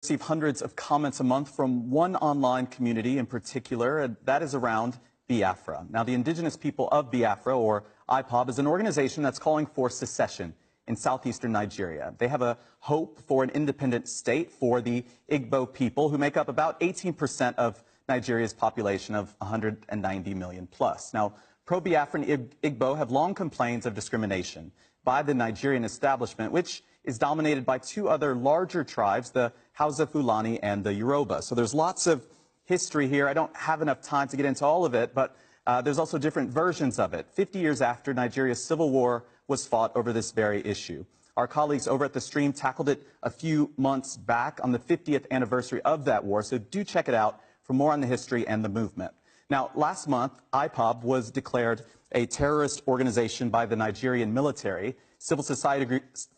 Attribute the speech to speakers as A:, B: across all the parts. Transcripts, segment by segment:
A: receive hundreds of comments a month from one online community in particular, and that is around Biafra. Now, the indigenous people of Biafra, or IPOB, is an organization that's calling for secession in southeastern Nigeria. They have a hope for an independent state for the Igbo people, who make up about 18% of Nigeria's population of 190 million plus. Now, pro-Biafran Igbo have long complained of discrimination by the Nigerian establishment, which is dominated by two other larger tribes, the Hausa Fulani and the Yoruba. So there's lots of history here. I don't have enough time to get into all of it, but there's also different versions of it. 50 years after Nigeria's civil war was fought over this very issue. Our colleagues over at The Stream tackled it a few months back on the 50th anniversary of that war, so do check it out for more on the history and the movement. Now, last month, IPOB was declared a terrorist organization by the Nigerian military. Civil society groups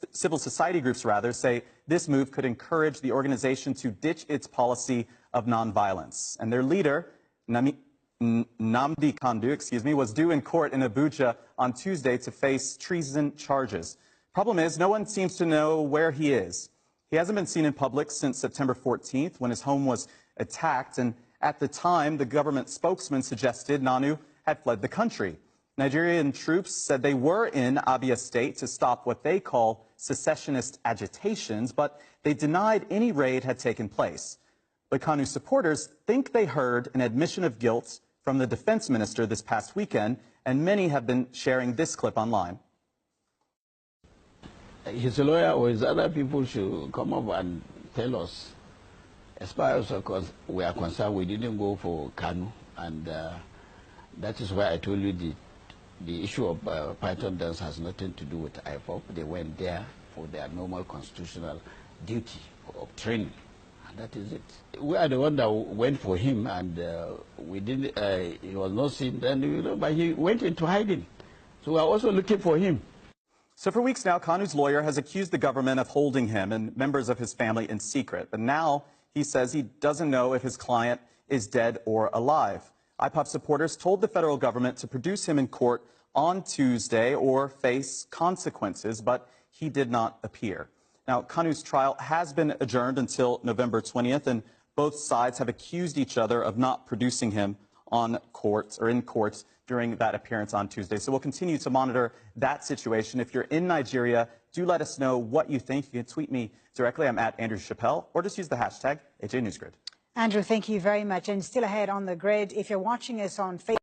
A: say this move could encourage the organization to ditch its policy of nonviolence. And their leader, NNAMDI KANU, was due in court in Abuja on Tuesday to face treason charges. Problem is, no one seems to know where he is. He hasn't been seen in public since September 14th, when his home was attacked, and at the time, the government spokesman suggested Nanu had fled the country. Nigerian troops said they were in Abia State to stop what they call secessionist agitations, but they denied any raid had taken place. But KANU supporters think they heard an admission of guilt from the defense minister this past weekend, and many have been sharing this clip online.
B: His lawyer or his other people should come up and tell us. As far as we are concerned, we didn't go for KANU, and that is why I told you the issue of Python dance has nothing to do with IPOB. They went there for their normal constitutional duty of training, and that is it. We are the one that went for him, and we didn't. He was not seen then, but he went into hiding. So we are also looking for him.
A: So for weeks now, KANU's lawyer has accused the government of holding him and members of his family in secret. But now he says he doesn't know if his client is dead or alive. IPOB supporters told the federal government to produce him in court on Tuesday or face consequences, but he did not appear. Now, KANU's trial has been adjourned until November 20th, and both sides have accused each other of not producing him on court or in court during that appearance on Tuesday. So we'll continue to monitor that situation. If you're in Nigeria, do let us know what you think. You can tweet me directly. I'm at Andrew Chappelle, or just use the hashtag #AJNewsGrid.
C: Andrew, thank you very much. And still ahead on the grid, if you're watching us on Facebook.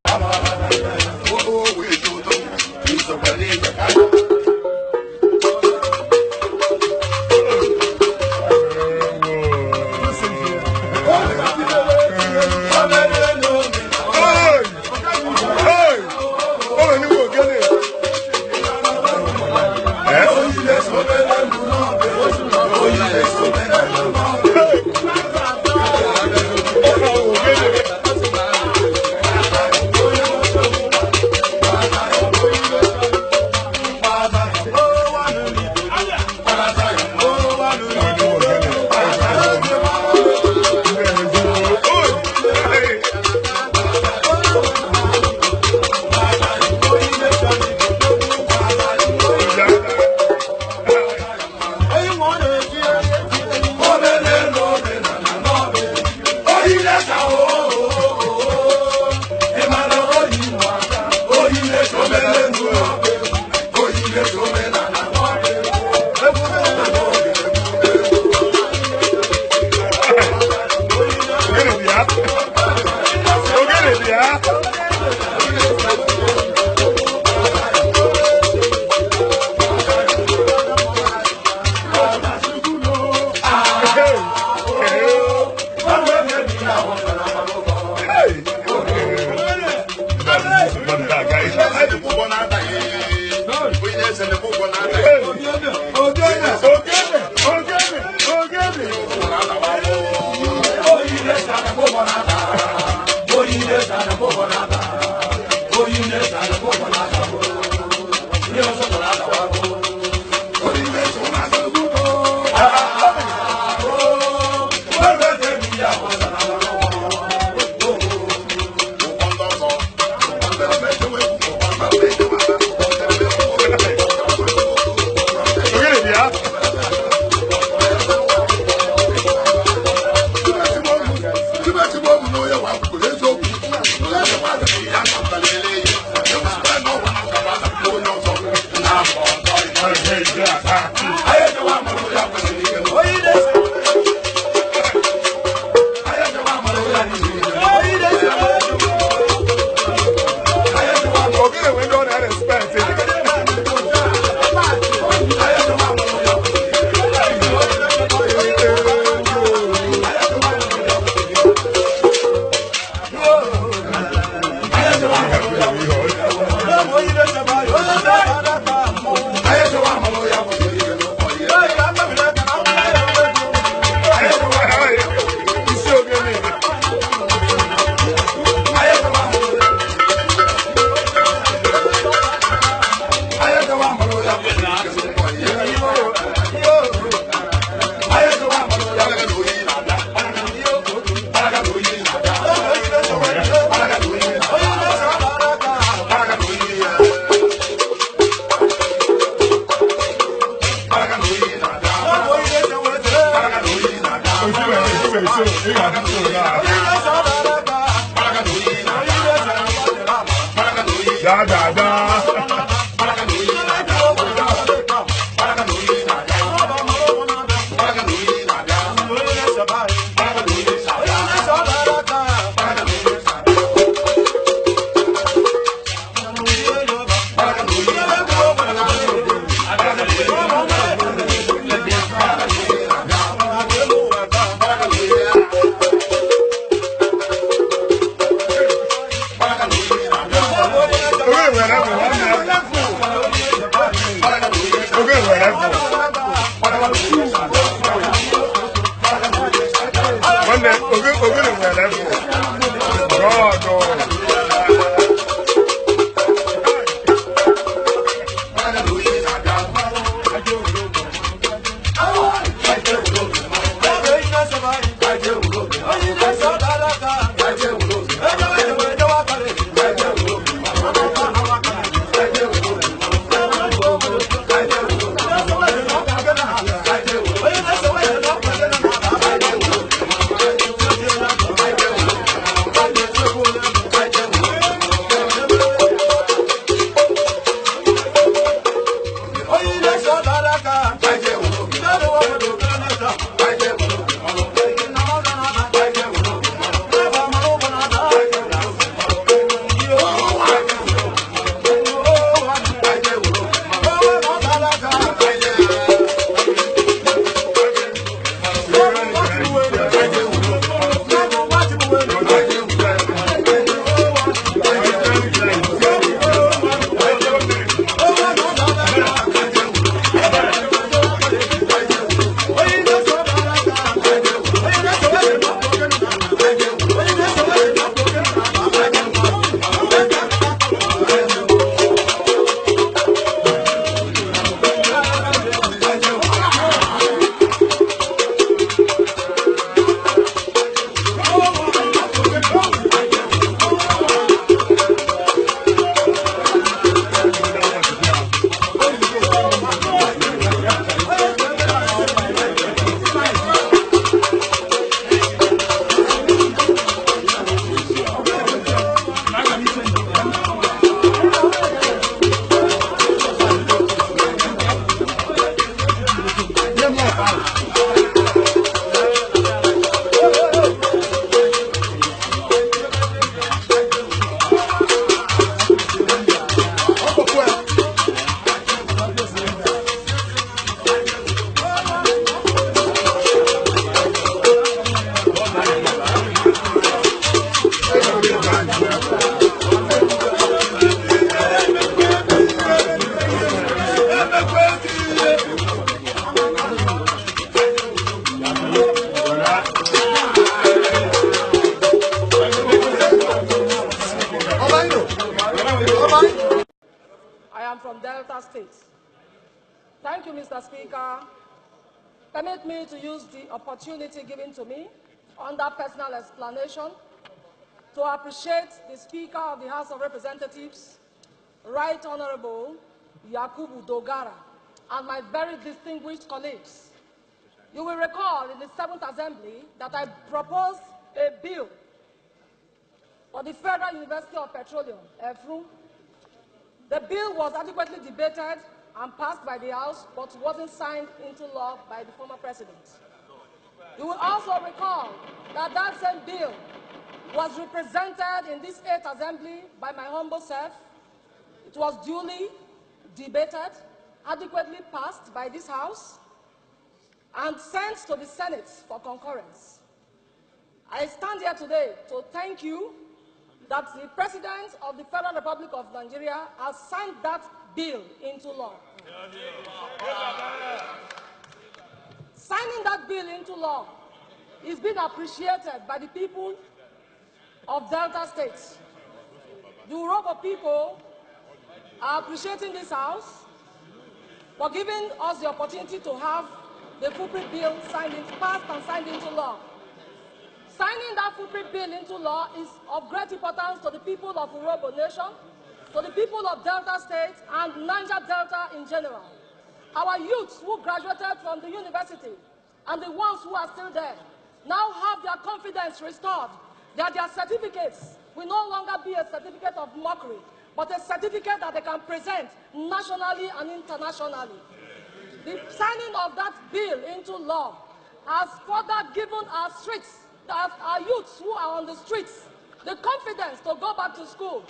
D: Thank you, Mr. Speaker. Permit me to use the opportunity given to me under personal explanation to appreciate the Speaker of the House of Representatives, Right Honorable Yakubu Dogara, and my very distinguished colleagues. You will recall in the 7th Assembly that I proposed a bill for the Federal University of Petroleum, EFRU. The bill was adequately debated and passed by the House, but wasn't signed into law by the former president. You will also recall that that same bill was represented in this 8th Assembly by my humble self. It was duly debated, adequately passed by this House, and sent to the Senate for concurrence. I stand here today to thank you that the President of the Federal Republic of Nigeria has signed that bill into law. Signing that bill into law is being appreciated by the people of Delta State. The Urobo people are appreciating this House for giving us the opportunity to have the footprint bill passed and signed into law. Signing that footprint bill into law is of great importance to the people of Urobo Nation, to the people of Delta State and Niger Delta in general. Our youths who graduated from the university and the ones who are still there now have their confidence restored, that their certificates will no longer be a certificate of mockery, but a certificate that they can present nationally and internationally. The signing of that bill into law has further given our streets, our youths who are on the streets, the confidence to go back to school.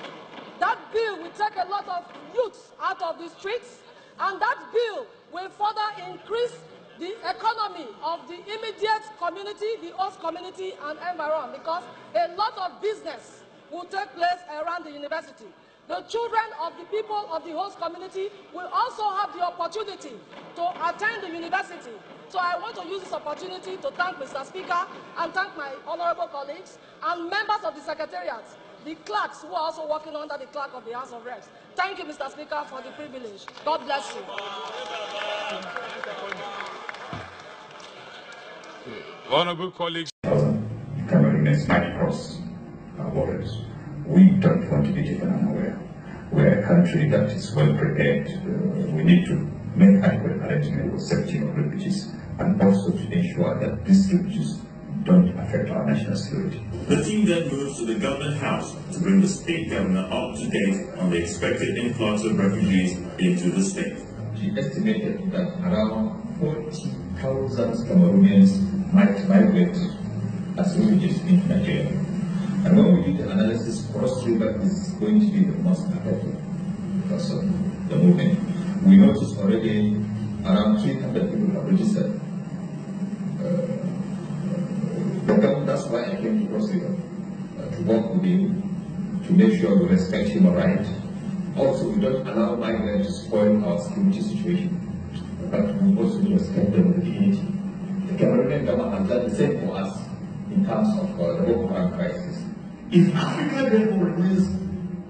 D: That bill will take a lot of youths out of the streets, and that bill will further increase the economy of the immediate community, the host community and environment, because a lot of business will take place around the university. The children of the people of the host community will also have the opportunity to attend the university. So I want to use this opportunity to thank Mr. Speaker and thank my honorable colleagues and members of the Secretariat, the clerks who are also working under the clerk of the House of Reps. Thank you, Mr. Speaker, for the privilege. God bless you.
E: Honorable colleagues.
F: Cameroon is might cross our borders. We don't want to be taken unaware. We're a country that is well prepared. We need to make adequate arrangement with safety of refugees and also to ensure that these refugees don't affect our national security.
G: The team then moves to the government house to bring the state governor up to date on the expected influx of refugees into the state.
F: She estimated that around 40,000 Cameroonians might migrate as refugees into Nigeria. And when we did the analysis, Cross River is going to be the most affected because of the movement. We noticed already around 300 people have registered. That's why I came to Cross River, to work with him, to make sure we respect human rights. Also, we don't allow migrants to spoil our security situation, but we also respect them with dignity. The Cameroonian government has done the same for us in terms of the Boko Haram crisis.
H: If Africa therefore remains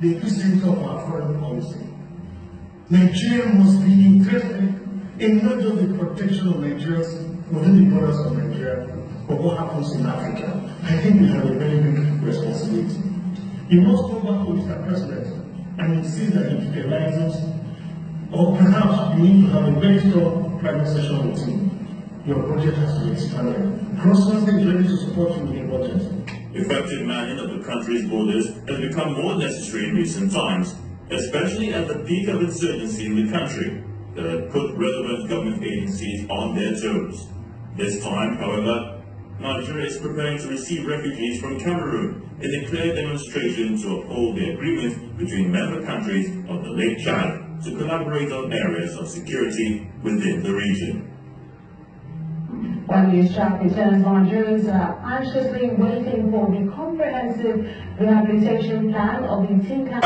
H: the epicenter of our foreign policy, Nigeria must be interested in not just the protection of Nigerians within the borders of Nigeria, but what happens in Africa. I think we have a very big responsibility. You must go back to Mr. President and insist that he realizes, or perhaps you need to have a very strong private session with him. Your budget has to be expanded. Cross-country is ready to support you with your budget.
G: Effective manning of the country's borders has become more necessary in recent times, especially at the peak of insurgency in the country that had put relevant government agencies on their toes. This time, however, Nigeria is preparing to receive refugees from Cameroon in a clear demonstration to uphold the agreement between member countries of the Lake Chad to collaborate on areas of security within the region.
I: While news track returns, Nigerians are anxiously waiting for the comprehensive rehabilitation plan of the Tinka.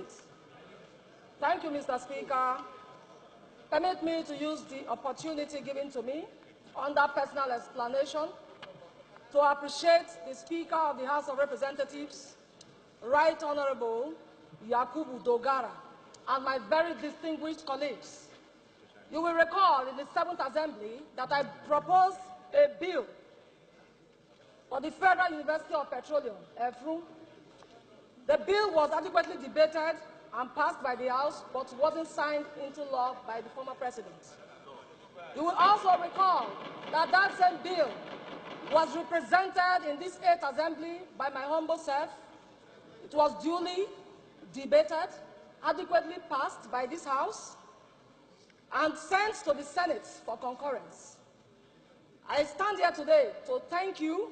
D: State. Thank you, Mr. Speaker. Permit me to use the opportunity given to me under personal explanation to appreciate the Speaker of the House of Representatives, Right Honorable Yakubu Dogara, and my very distinguished colleagues. You will recall in the 7th Assembly that I proposed a bill for the Federal University of Petroleum, EFRU. The bill was adequately debated and passed by the House, but wasn't signed into law by the former president. You will also recall that that same bill was represented in this 8th Assembly by my humble self. It was duly debated, adequately passed by this House, and sent to the Senate for concurrence. I stand here today to thank you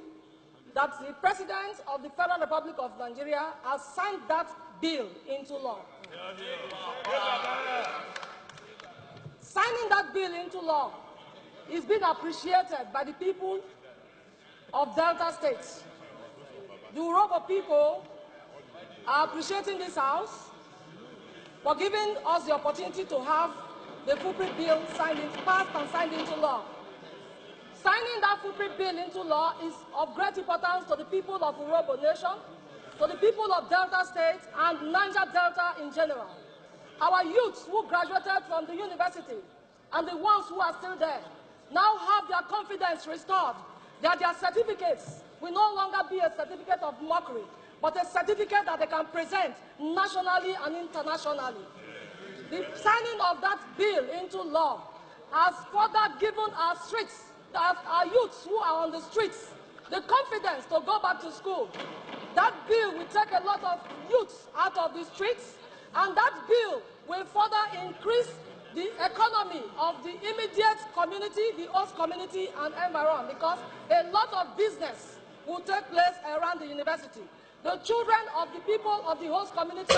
D: that the President of the Federal Republic of Nigeria has signed that bill into law. Signing that bill into law is being appreciated by the people of Delta State. The Urobo people are appreciating this House for giving us the opportunity to have the footprint bill passed and signed into law. Signing that footprint bill into law is of great importance to the people of Urobo Nation, to the people of Delta State and Niger Delta in general. Our youths who graduated from the university and the ones who are still there now have their confidence restored, that their certificates will no longer be a certificate of mockery, but a certificate that they can present nationally and internationally. The signing of that bill into law has further given our streets, our youths who are on the streets, the confidence to go back to school. That bill will take a lot of youths out of the streets, and that bill will further increase the economy of the immediate community, the host community and environment, because a lot of business will take place around the university. The children of the people of the host community.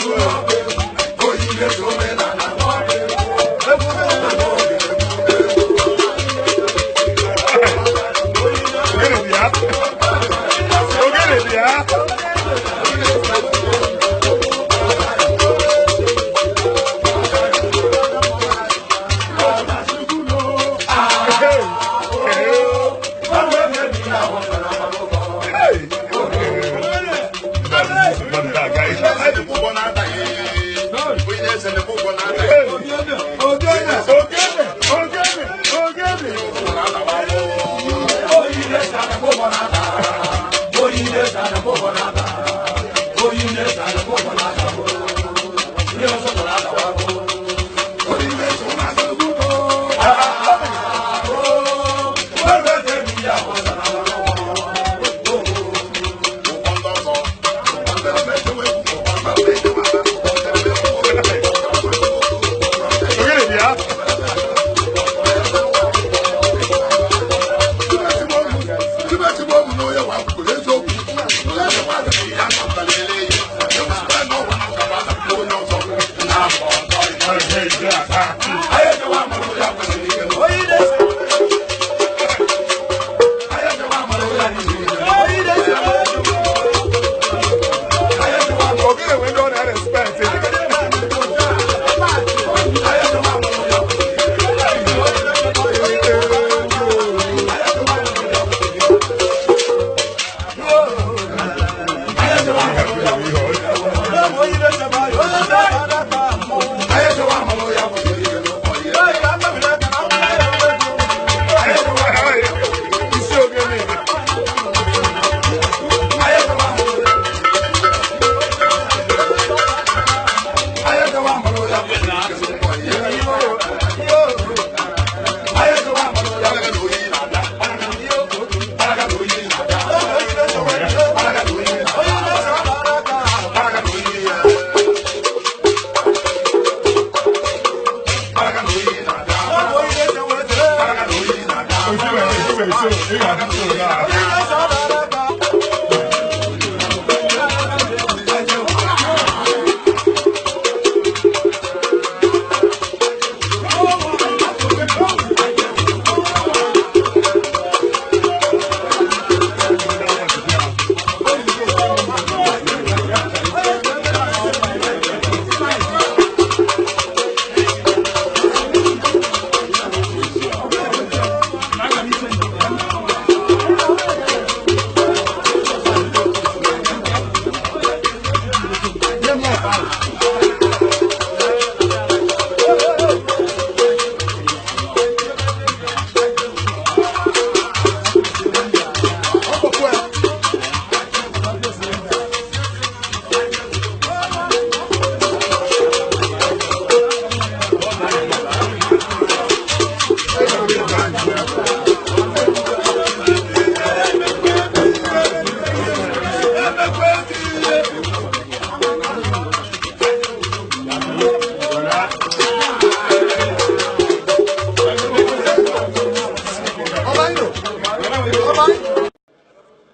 J: Oh,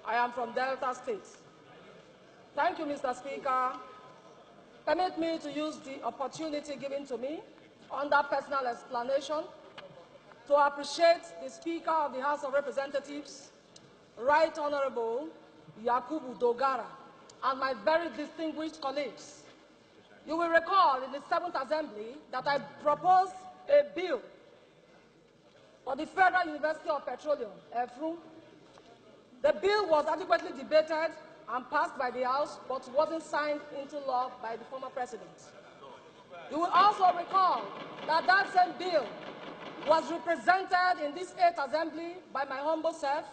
D: I am from Delta State. Thank you, Mr. Speaker. Permit me to use the opportunity given to me under personal explanation to appreciate the Speaker of the House of Representatives, Right Honorable Yakubu Dogara, and my very distinguished colleagues. You will recall in the 7th Assembly that I proposed a bill for the Federal University of Petroleum, EFRU. The bill was adequately debated and passed by the House, but wasn't signed into law by the former president. You will also recall that that same bill was represented in this 8th Assembly by my humble self.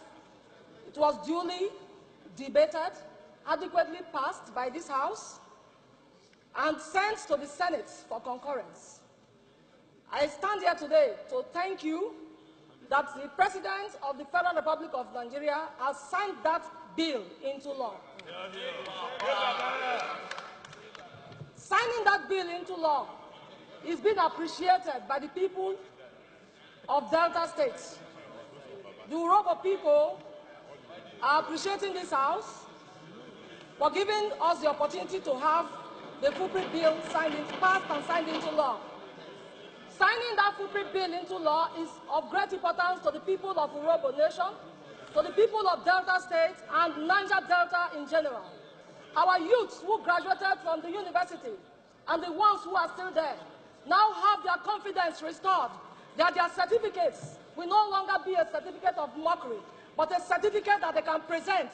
D: It was duly debated, adequately passed by this House, and sent to the Senate for concurrence. I stand here today to thank you that the President of the Federal Republic of Nigeria has signed that bill into law. Signing that bill into law is being appreciated by the people of Delta State. The Urobo people are appreciating this House for giving us the opportunity to have the Footprint Bill passed and signed into law. Signing that Footprint Bill into law is of great importance to the people of Urobo Nation, to the people of Delta State and Niger Delta in general. Our youths who graduated from the university and the ones who are still there now have their confidence restored, that their certificates will no longer be a certificate of mockery, but a certificate that they can present